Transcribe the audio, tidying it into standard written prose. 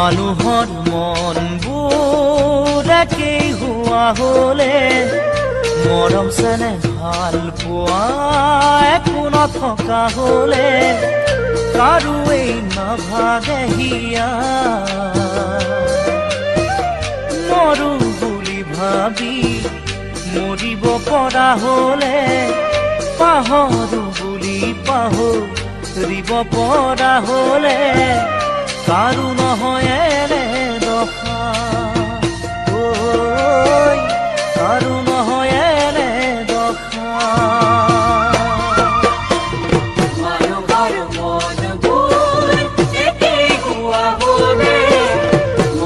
মানুহৰ মনবোৰ একেই হোৱা হ'লে, মৰম চেনেহ ভাল পোৱা একো নথকা হ'লে, কাৰোৱেই নাভাগে হিয়া। মৰো বুলি ভাবি মৰিব পৰা হ'লে, পাহৰো বুলি পাহৰিব পৰা হ'লে, কাৰো নহয়।